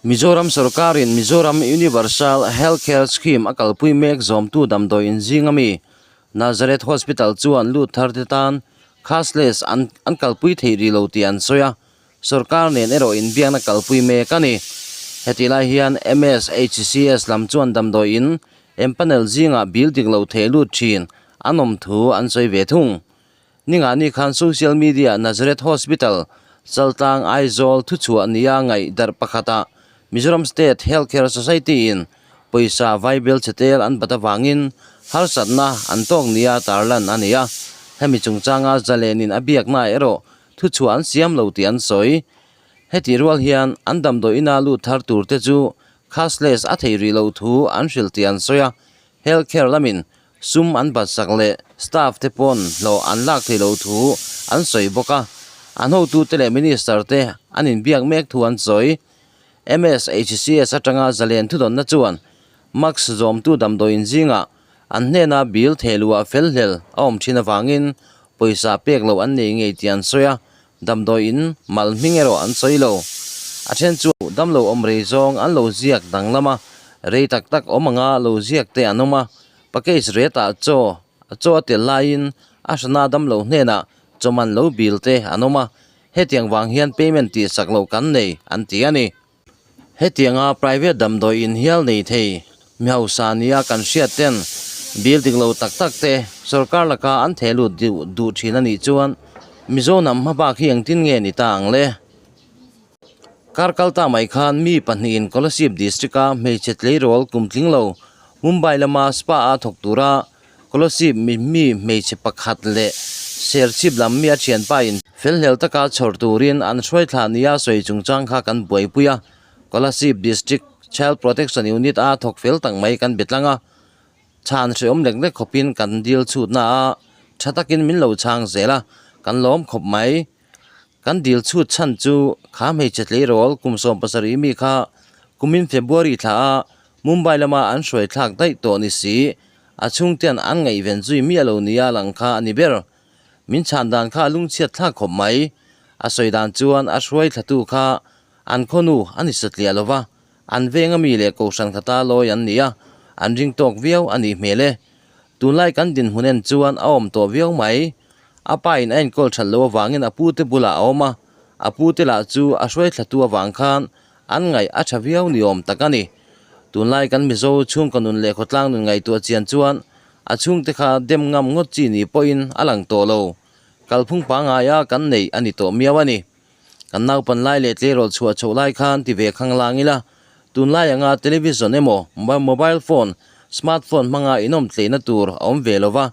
Mizoram sorkarin Mizoram Universal Health Care Scheme a kalpui mek zawmtu damdawi inzing ami Nazareth Hospital chuan lut thar te tan cashless an an kalpui theih rih lo tih an sawi a, sorkar nen erawh inbiakna kalpui mek a ni. Hetih lai hian MSHCS lam chuan damdawi in empanel zingah bill dik lo theh lut thin an awm thu an sawi ve thung. Ningani khan social media Nazareth Hospital, Chaltlang, Aizawl thuchhuah nia ngaih darh pakhatah Mizoram State Health Care Society in pawisa vaibel che tel an bat avangin harsatna an tawk nia tarlan a ni a. Hemi chungchanga zalenin a biakna erawh thuchhuah an siam lo tih an sawi. Heti rual hian an damdawi ina lut thar turte chu cashless a thei rih loh thu an hrilh tih an sawi a. Health Care lamin Sum an batsak leh staff te pawn hlawh an lak thei lo thu an sawi bawk a, an hotute leh minister te an inbiak mek thu an sawi. MSHCS atanga zalen thudawnna chuan mask zawmtu damdawiin zingah an hnena bill thehluah fel hlel a awm thin avangin pawisa pek loh an nei ngei tih an sawi a, damdawiin mal hming erawh an sawi lo. A then chu damlo awm rei zawng an lo ziak danglam a, rei tak tak awm anga lo ziak te an awm a, Package rate ah chaw chaw a tel laiin a hrana damlo hnenah chawman lo bil te an awm a, hetiang vang hian payment tih sak loh kan nei an ti a ni. Hetianga private damdawi in hial nei thei mi hausa nia kan hriat ten bill dik lo tak tak te sorkar laka an theh lut duh thin a nih chuan Mizo hnam hmabak hi engtin nge ni ta ang le? Kar kal ta mai khan mi pahnihin Kolasib District-a hmeichhe tleirawl kum tling lo Mumbai lama spa-a thawk tura Kolasib mi mi hmeichhe pakhat leh Serchhip lam mi a thianpain felhlel taka chhawr turin an hruai thlah nia sawi chungchang kha kan buaipui a, Kolasib District Child Protection Unit-a thawk fel tak mai kan be tlang a, chhan hrehawm lek lek khawpin kan dil chhutna a tha takin min lo chhang zel a, kan lawm khawp mai. Kan dil chhut chhan chu kha hmeichhe tleirawl kum 70 mi kha kumin February thla a Mumbai lama an hruai thlak daih tawh ni si, a chhungte'n an ngaihven zui miah lo nia lang kha a ni ber. Min chhan dan kha a lungchhiat thlak khawp mai. A sawi dan chuan a hruai thlatu kha an khawnu a ni satliah lo va, an venga mi leh kohhran khata lawi an ni a, an ring tawk viau a nih hmel e. Tunlai kan dinhmun en chuan a awm tawh viau mai. A pa in a enkawl that loh avangin a pute bulah a awm a, a pute lah chu a hruai thlatu avang khan an ngaih a tha viau ni awm tak a ni. Tunlai kan Mizo chhungkaw nun leh khawtlang nun ngaihtuah chian chuan a chhungte kha dem ngam ngawt chi ni pawhin a lang tawh lo. Kalphung pangaia kan neih a ni tawh miau a ni. Kan naupan lai leh tleirawl chhuah chhoh lai khan ti ve khang lang ila, tunlai anga television emaw mobile phone, smartphone hmanga inawm tleihna tur a awm ve lova,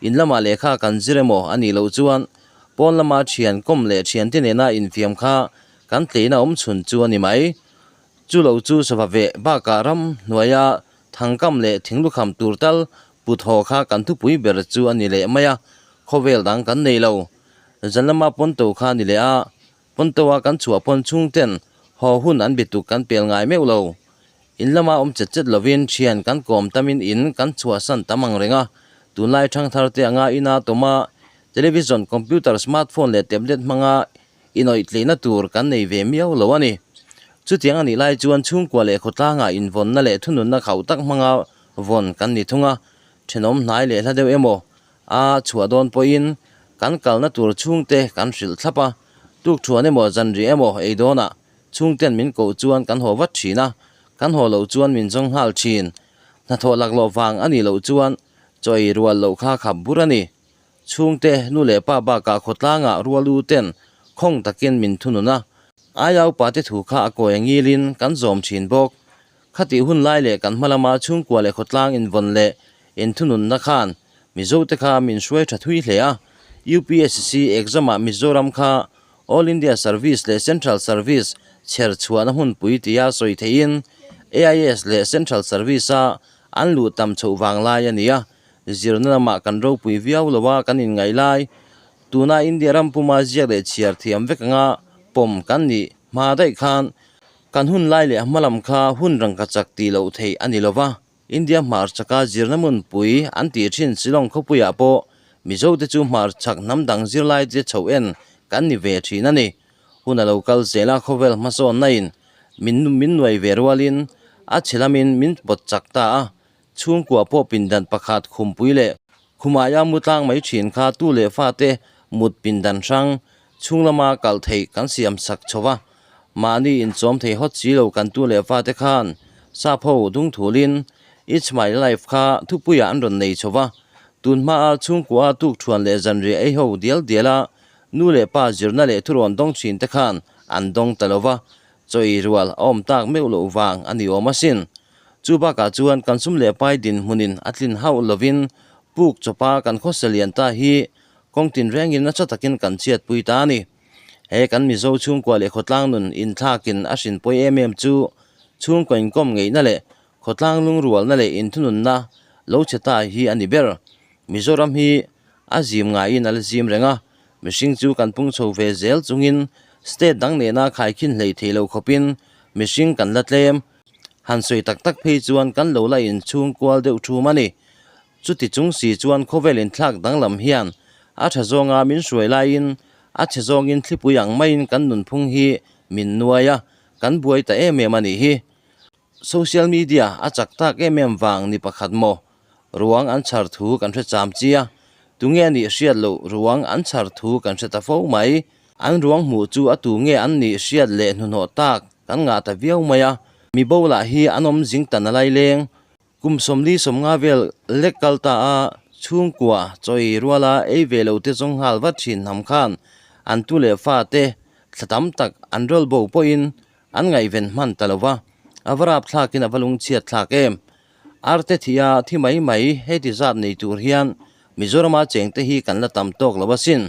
in lamah lehkha kan zir emaw a nih loh chuan pawn lama thian kawm leh thiante nena infiam kha kan tleihna awm chhun chu a ni mai. Chu lo chu sava veh bakah ram hnuaia thangkam leh thinglukham tur tal put haw kha kan thupui ber chu a ni leh mai a, khawvel dang kan nei lo. Zan lama Ponto kha ni leh a, Ponto-a kan chhuah pawn chhungten haw hun an bituk kan pel ngai meuh lo. In lama awm chet chet lovin thian kan kawm tamin in kan chhuahsan tam ang reng a, tunlai thangthar te anga ina tawma television, computer, smartphone leh tablet hmanga inawih tleihna tur kan nei ve miau lo a ni. Chutiang a nih lai chuan chhungkua leh khawtlangah invawnna leh thununna khauh tak hmanga vawn kan ni thung a, thenawm hnai leh hla deuh emaw A chhuah dawn pawhin kan kalna tur chhungte kan hrilh thlap a, tukthuan emaw zanriah emaw ei dawnah chhungten min koh chuan kan haw vat thin a, kan haw loh chuan min zawng nghal thin. Hnathawh laklawh vang a nih loh chuan chaw ei rual loh kha khap bur a ni. Chhungte nu leh pa bakah khawtlangah rual u ten khawng takin min thunun a, aiau pate thu kha a kawi a ngilin kan zawm thin bawk. Khatih hun lai leh kan hma lama chhungkua leh khawtlang invawn leh inthununna khan Mizote kha min hruai tha thui hle a. UPSC exam-ah Mizoram kha All India Service leh Central Service chher chhuahna hmunpui tia sawi theihin AIS leh Central Service-a an luh tam chhoh vang lai a ni a. Zirna lamah kan ropui viau lo a, kan inngaih lai. Tuna India ram puma ziak leh chhiar thiam vek anga pawm kan nih hma daih khan Kan hun lai leh a hma lam kha hun rangka chak tih loh theih a ni lo va, India hmarchaka zirna hmunpui an tih thin Shillong khawpuiah pawh Mizote chu hmarchak hnam dang zirlaite chhoh en kan ni ve thin a ni. Hun a lo kal zel a, khawvel hmasawnna in Min min nuai ve rualin a chhe lamin min pawt chak ta a, chhungkua pawh pindan pakhat khumpui leh khumaia mu tlang mai thin kha tu leh fate mut pindan hrang chhung lama kal theih kan siam sak chho va, mahni inchawm thei hawt si lo kan tu leh fate khan sap ho dungthulin It's my life kha thupuiah an rawn nei chho va, tun hmaa chhungkua tukthuan leh zanriah ei ho dial dial a Nu leh pa zirna leh thurawn dawng thin te khan an dawng ta lo va, chaw ei rual a awm tak meuh loh vang a ni awm asin. Chu bakah chuan kan sum leh pai dinhmunin a tlin hauh lovin puk chawpa kan khawsa lian ta hi kawng tinrengin nasa takin kan chhiatpui ta a ni. He kan Mizo chhungkua leh khawtlang nun inthlakin a hrinpawi em em chu chhungkaw inkawm ngeihna leh khawtlang lungrualna leh inthununna lo chhe ta hi a ni ber. Mizoram hi a zim ngaiin a la zim reng a, mihring chu kan pung chho ve zel chungin state dang nena khaikhin hlei thei lo khawpin mihring kan la tlem. Han sawi tak tak phei chuan kan lo la inchhung kual deuh thum a ni. Chuti chung si chuan khawvel inthlak danglam hian a tha zawnga min hruai laiin a chhe zawngin thlipui ang maiin kan nunphung hi min nuai a, kan buai ta em em a nih hi. Social media a chak tak em em vang ni pakhat maw? Ruang an chhar thu kan hre cham chi a, tunge a nih hriat loh ruang an chhar thu kan hre ta fo mai. An ruang hmuh chu a tu nge an nih hriat leh hnuhnawh tak kan ngah ta viau mai a, mi bo lah hi an awm zing tan a lai leng. Kum sawmli sawmnga vel lek kal ta a, chhungkua chawi ruala ei ve lo te zawng nghal vat thin hnam khan an tu leh fa te thla tam tak an rawl bo pawhin An ngaihven hman ta lo va, a va rap thlakin a va lungchhiat thlak em? Arte thih a thi mai mai heti zat nei tur hian Mizorama chengte hi kan la tam tawk lo asin.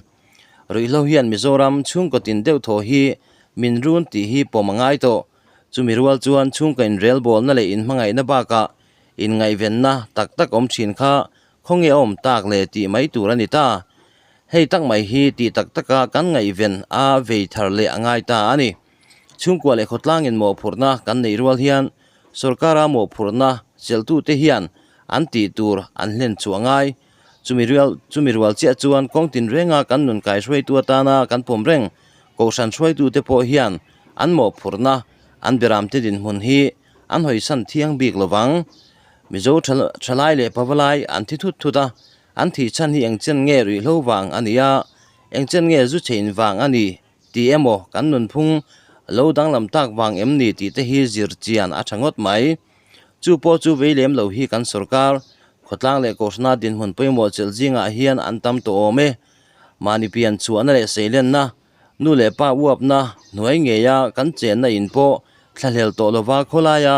Ruihhlo hian Mizoram chhungkaw tin deuh thaw hi min run tih hi pawm a ngai tawh. Chumi rual chuan chhungkaw inrelbawlna leh inhmangaihna bakah inngaihvenna tak tak awm thin kha khawnge a awm tak le tih mai tur a ni ta. Hei tak mai hi tih tak taka kan ngaihven a vei thar leh a ngai ta a ni. Chhungkua leh khawtlangin mawhphurhna kan neih rual hian sorkara mawhphurhna chelhtute hian an tih tur an hlen chhuah ngai. Chumi rual chumi rual chiah chuan kawng tinrenga kan nun kaihruaitu atana kan pawm reng kohhran hruaitute pawh hian an mawhphurhna an beramte dinhmun hi an hawisan thiang bik lovang. Mizo thalai leh pavalai an thi thut thut a, an thih chhan hi engchen nge ruihhlo vang a ni a, engchen nge zu chhein vang a ni Ti emaw kan nunphung lo danglam tak vang em ni tih te hi zir chian a tha ngawt mai. Chu pawh chu vei lem lo hi kan sorkar, khawtlang leh kohhrana dinhmun pawimawh chelh zingah hian an tam tawh awm e. Mahni pian chhuahna leh seilenna, nu leh pa uapna hnuai ngeia kan chenna in pawh thlahlel tawh lova khawlaia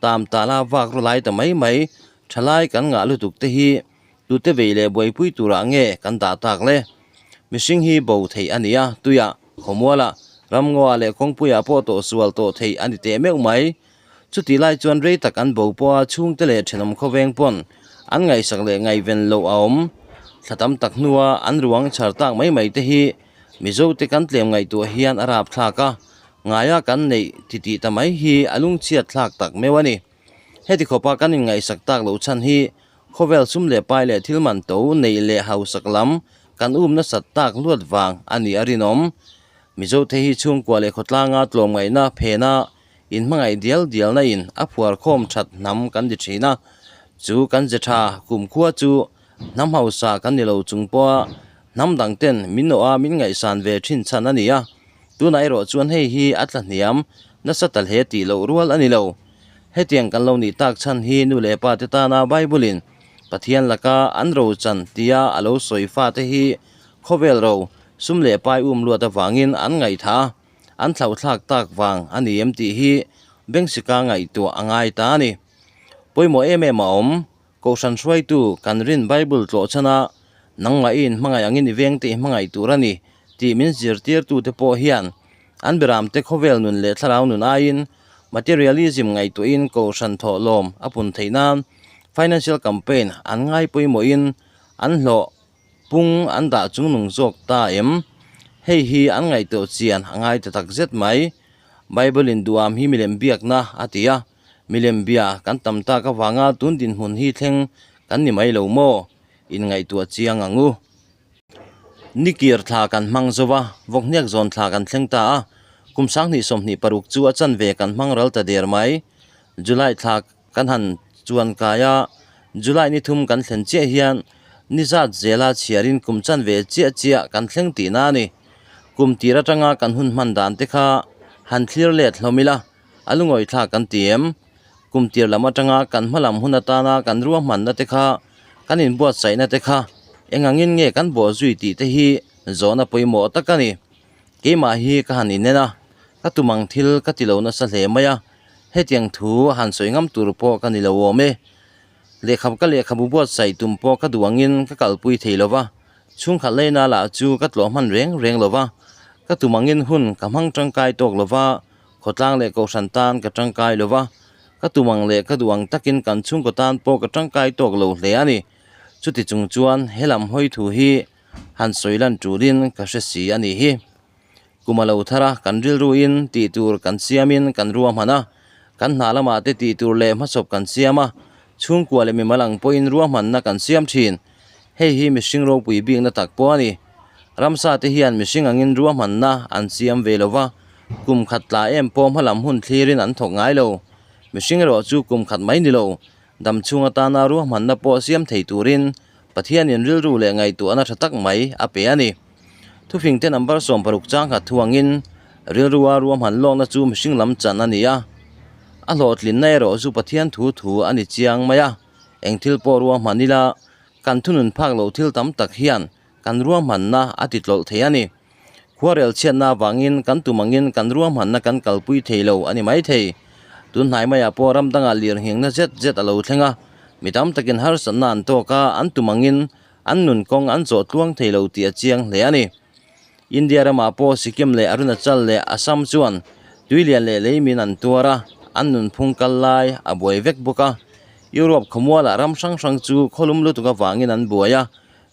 tam tala vak rawlai ta mai mai thalai kan ngah lutuk te hi tute vei leh buaipui turah nge kan dah tak le? Mihring hi bo theih a ni a, tuiah, khawmualah, ramngaw-ah leh kawngpuiah pawh tawhsual tawh theih a ni teh meuh mai. Chutih lai chuan rei tak an bo pawha chhungte leh thenawm khawveng pawn an ngaihsak leh ngaihven loh a awm. Thla tam tak hnua an ruang chhar tak mai mai te hi Mizote kan tlem ngaihtuah hian a rapthlak a, ngaia kan neih titih ta mai hi a lungchhiat thlak tak meuh a ni. Heti khawpa kan inngaihsak tak loh chhan hi Khawvel sum leh pai leh thil man to neih leh hausak lam kan um nasat tak luat vang a nih a rinawm. Mizote hi chhungkua leh khawtlanga tlawmngaihna phena inhmangaih dial dialna in a phuarkhawm that hnam kan ti thin a, chu kan ze tha kumkhua chu hnam hausa kan ni lo chung pawha hnam dang ten min nawh a min ngaihsan ve thin chhan a ni a, tunah erawh chuan hei hi a tla hniam nasa ta hle tih loh rual a ni lo. Hetiang kan lo nih tak chhan hi nu leh pa te tana Bible-in Pathian laka an ro chan tia a lo sawi fate hi khawvel ro sum leh pai um luat avangin an ngaihthah a, an thlauhthlak tak vang a ni em tih hi Bengsika ngaihtuah a ngai ta a ni. Pawimawh em em a awm. Kohhran hruaitu kan rin Bible tlawh chhana nangmah i inhmangaih angin i veng te i hmangaih tur a ni tih min zirtirtute pawh hian an beramte khawvel nun leh thlarau nun aiin materialism ngaihtuahin kohhran thawhlawm a pun theih nan financial campaign an ngai pawimawhin an hlawh pung an dah chungnung zawk ta em? Hei hi an ngaihtuah chian a ngai ta takzet mai. Bible in duham hi milem biakna a ti a. Milem bia kan tam tak avanga tun dinhmun hi thleng kan ni mai lo maw? Inngaihtuah chiang ang u. Nikir thla kan hmang zo va, vawkhniak zawn thla kan thleng ta a. Kum 2026 chu a chanve kan hmang ral ta der mai. July thla kan han chuan kai a, July ni thum kan thlen chiah hian ni zat zela chhiarin kum chanve chiah chiah kan thleng tihna a ni. Kum tir atanga kan hun hman dan te kha han thlir let hlawm ila, a lungawi thlak kan ti em? Kum tir lam atanga kan hma lam hun atana kan ruahmanna te kha, kan inbuatsaihna te kha eng angin nge kan bawh zui tih te hi zawhna pawimawh tak a ni. Keimah hi ka han inen a, ka tum ang thil ka ti lo nasa hle mai a, hetiang thu han sawi ngam tur pawh ka ni lo awm e. Lehkha ka lehkhabu buatsaih tum pawh ka duh angin ka kalpui thei lo va, chhungkhat leina lah chu ka tlawh hman reng reng lo va, ka tum angin hun ka hmang tangkai tawk lo va, Khawtlang leh Kohhran tan ka tangkai lo va, ka tum ang leh ka duh ang takin kan chhungkaw tan pawh ka tangkai tawk lo hle a ni. Chuti chung chuan he lam hawi thu hi han sawi lan tulin ka hre si a nih hi. Kum a lo thar a, kan rilruin tih tur kan siamin kan ruahman a, kan hna lamah te tih tur leh hmasawp kan siam a, chhungkua leh mimal ang pawhin ruahmanna kan siam thin. Hei hi mihring ropui bikna tak pawh a ni. Ramsa te hian mihring angin ruahmanna an siam ve lo va, kum khat tla em pawh hmalam hun thlirin an thawk ngai lo. Mihring erawh chu kum khat mai ni lo, dam chhung atana ruahmanna pawh siam thei turin Pathianin rilru leh ngaihtuahna tha tak mai a pe a ni. Thufingte number 60 chang khat thu angin rilrua ruahman lawkna chu mihring lam chan a ni a, a hlawhtlinna erawh chu Pathian thu thu a ni chiang mai a. Eng thil pawh ruahman ila, kan thunun phak loh thil tam tak hian kan ruahmanna a ti tlawlh thei a ni. Khuarel chhiatna avangin kan tum angin kan ruahmanna kan kalpui thei lo a ni mai thei. Tun hnai maiah pawh ram dangah lirnghingna zet zet a lo thleng a, mi tam takin harsatna an tawk a, an tum angin an nun kawng an zawh tluang thei lo tih a chiang hle a ni. India ramah pawh Sikkim leh Arunachal leh Assam chuan tuilian leh leimin an tuar a, an nunphung kal lai a buai vek bawk a. Europe khawmualah ram hrang hrang chu khawlum lutuk avangin an buai a,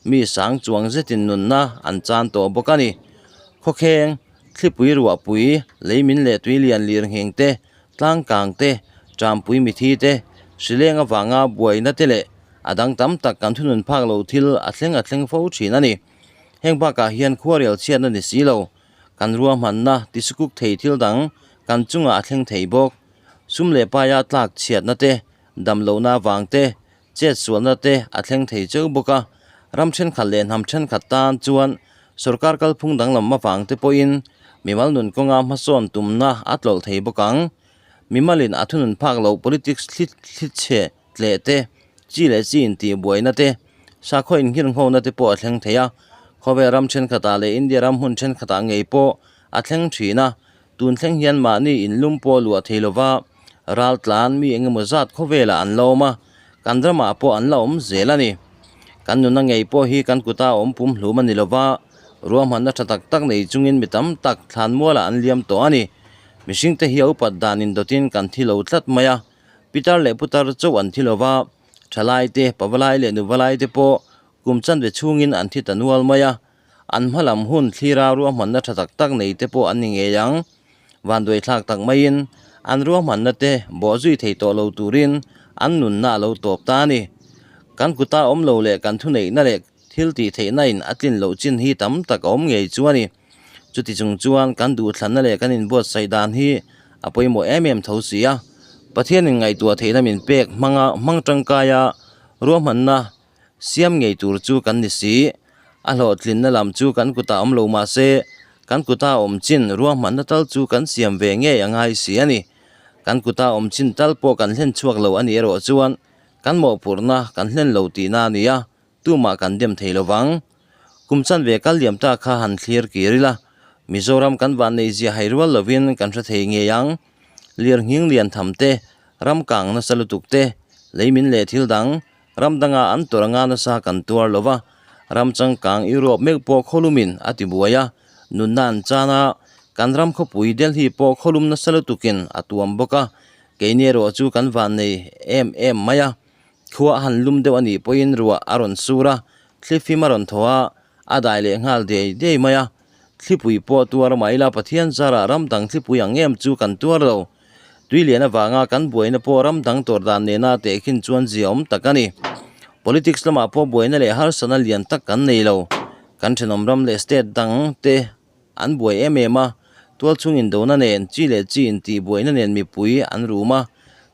mi sang chuang zetin nunna an chan tawh bawk a ni. Khawkheng, thlipui ruahpui, leimin leh tuilian lirnghing te, tlangkang te, ṭampui mithi te, hrileng avanga buaina te leh a dang tam tak kan thunun phak lo thil a thleng a thleng fo thin a ni. Heng bakah hian khuarel chhiatna ni si lo, kan ruahmanna tisukuk thei thil dang kan chungah a thleng thei bawk. Sum leh paia tlak chhiatna te, damlohna avang te, chetsualna te a thleng thei cheu bawk a. Ram thenkhat leh hnam thenkhat tan chuan sorkar kalphung danglam avang te pawhin mimal nun kawnga hmasawn tumna a tlawlh thei bawk ang. Mimalin a thunun phak loh politics thli thlichhe tleh te, chi leh chi intihbuaina te, sakhaw inngirnghona te pawh a thleng thei a. Khawvel ram thenkhatah leh India ram hmun thenkhatah ngei pawh a thleng thin a. Tun thleng hian mahni inlum pawh luah thei lova ral tlan mi engemaw zat khawvelah an la awm a, kan ramah pawh an la awm zel a ni. Kan nuna ngei pawh hi kan kuta awm pum hlum a ni lova, ruahmanna tha tak tak nei chungin mi tam tak thlan mualah an liam tawh a ni. Mihringte hi a upat dan indawtin kan thi lo tlat mai a, pitar leh putar chauh an thi lova, thalaite, pavalai leh nuvalaite pawh kum chanve chhungin an thi ta nual mai a. An hma lam hun thlira ruahmanna tha tak tak nei te pawh an ni ngei ang. Vanduai thlak tak maiin an ruahmanna te bawh zui thei tawh lo turin an nunna a lo tawp ta a ni. Kan kuta awm lo leh kan thuneihna leh thil tih theihna in a tlin loh chin hi tam tak a awm ngei chu a ni. Chuti chung chuan kan duhthlanna leh kan inbuatsaih dan hi a pawimawh em em tho si a. Pathianin ngaihtuah theihna min pek hmanga hmang tangkaia ruahmanna Siam ngei tur chu kan ni si. A hlawhtlinna lam chu kan kutah awm lo mah se, kan kuta awm chin ruahmanna tal chu kan siam ve ngei a ngai si a ni. Kan kuta awm chin tal pawh kan hlen chhuak lo a nih erawh chuan kan mawhphurhna kan hlen lo tihna a ni a, tumah kan dem thei lo vang. Kum chanve kal liam ta kha han thlir kir ila, Mizoram kan vanneihzia hai rual lovin kan hre thei ngei ang. Lirnghing lian tham te, ram kang nasa lutuk te, leimin leh thil dang, Ram danga an tawrh anga nasa kan tuar lo va, ram changkang Europe mek pawh khawlumin a ti buai a, nunna an chan a, kan ram khawpui Delhi pawh khawlum nasa lutukin a tuam bawk a, keini erawh chu kan vannei em em mai a, khua a han lum deuh a nih pawhin ruah a rawn sur a, thlifim a rawn thaw a, a dai leh nghal dei dei mai a, thlipui pawh tuar mai ila Pathian zarah ram dang thlipui ang em chu kan tuar lo. Tui lian avanga kan buaina pawh ram dang tawrh dan nena tehkhin chuan zia awm tak a ni. Politics lamah pawh buaina leh harsatna lian tak kan nei lo. Kan thenawm ram leh state dang te an buai em em a, Tualchhung indona nen, chi leh chi intihbuaina nen mipui an rum a,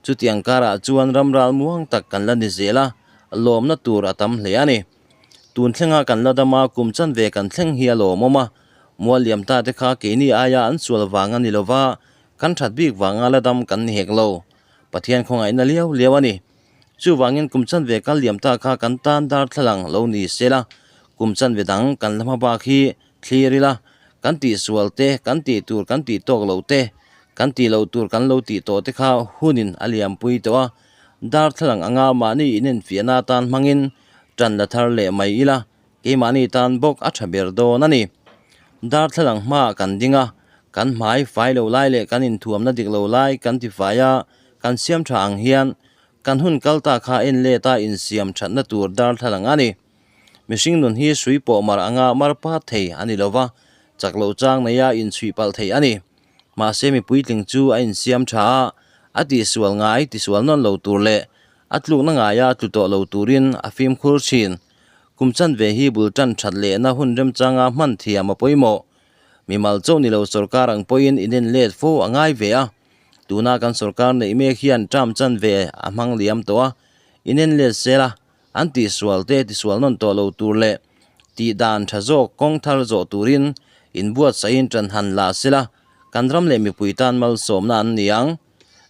chutiang karah chuan ram ral muang tak kan la ni zel a, lawmna tur a tam hle a ni. Tun thlenga kan la dam a, kum chanve kan thleng hi a lawmawm a, mual liam ta te kha keini aia an sual vang a ni lova, kan that bik vanga la dam kan ni hek lo. Pathian khawngaihna liau liau a ni. Chuvangin kum chanve kal liam ta kha kan tan darthlalang lo ni se la, kum chanve dang kan la hma bak hi thlir ila, kan tihsual te, kan tih tur kan tih tawk lo te, kan tih loh tur kan lo tih tawh te kha hunin a liampui tawh a, darthlalang anga mahni inenfiahna atan hmangin tan la thar leh mai ila, keimahni tan bawk a tha ber dawn a ni. Darthlalang hmaah kan ding a, kan hmai fai lo lai leh kan inthuamna dik lo lai kan ti fai a, kan siam tha ang hian kan hun kal ta kha en let a insiam thatna tur darthlalang a ni. Mihring nun hi sui pawh mar anga mar pat thei a ni lova, chak loh chang neia inchhuih palh thei a ni. Mahse mi puitling chu a insiam tha a, a tihsual ngai tisual nawn lo tur leh a tlukna ngaia tlu tawh lo turin a fimkhur thin. Kum chanve hi bul tan that lehna hun remchanga hman thiam a pawimawh. Mimal chauh ni lo sorkar ang pawhin inen let fo a ngai ve a. Tuna kan sorkar neih mek hian term chanve a hmang liam tawh a, inen let sel a, An tihsual te tisual nawn tawh lo tur leh tih dan tha zawk kawng thar zawh turin inbuatsahin ṭan han la sela, kan ram leh mipui tan malsawmna an ni ang.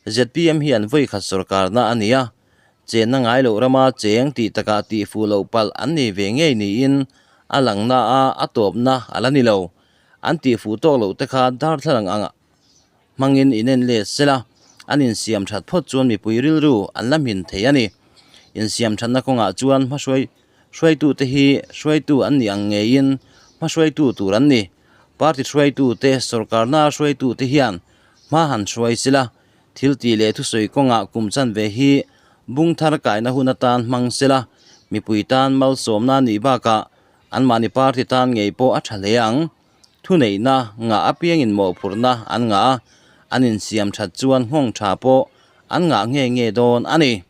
Zpm hi an vawikhat sorkarna a ni a, chenna ngai loh rama cheng tih takah tihfuh loh palh an nei ve ngei niin a langna a, a tawpna a la ni lo. An tihfuh tawk loh te kha darthlalang ang hmangin inen let sela, an insiam that phawt chuan mipui rilru an la hmin thei a ni. Insiam thatna kawngah chuan hmahruai hruaitute hi hruaitu an nih ang ngeiin hmahruaitu tur an ni. Party hruaitute, sorkarna hruaitute hian hma han hruai sela, thil tih leh thusawi kawngah kum chanve hi bung thar kaina hun atan hmang sela, mipui tan malsawmna nih bakah anmahni party tan ngei pawh a tha hle ang. Thuneihna ngah apiangin mawhphurhna an ngah a, an insiam that chuan nghawng tha pawh an ngah nge nge dawn a ni.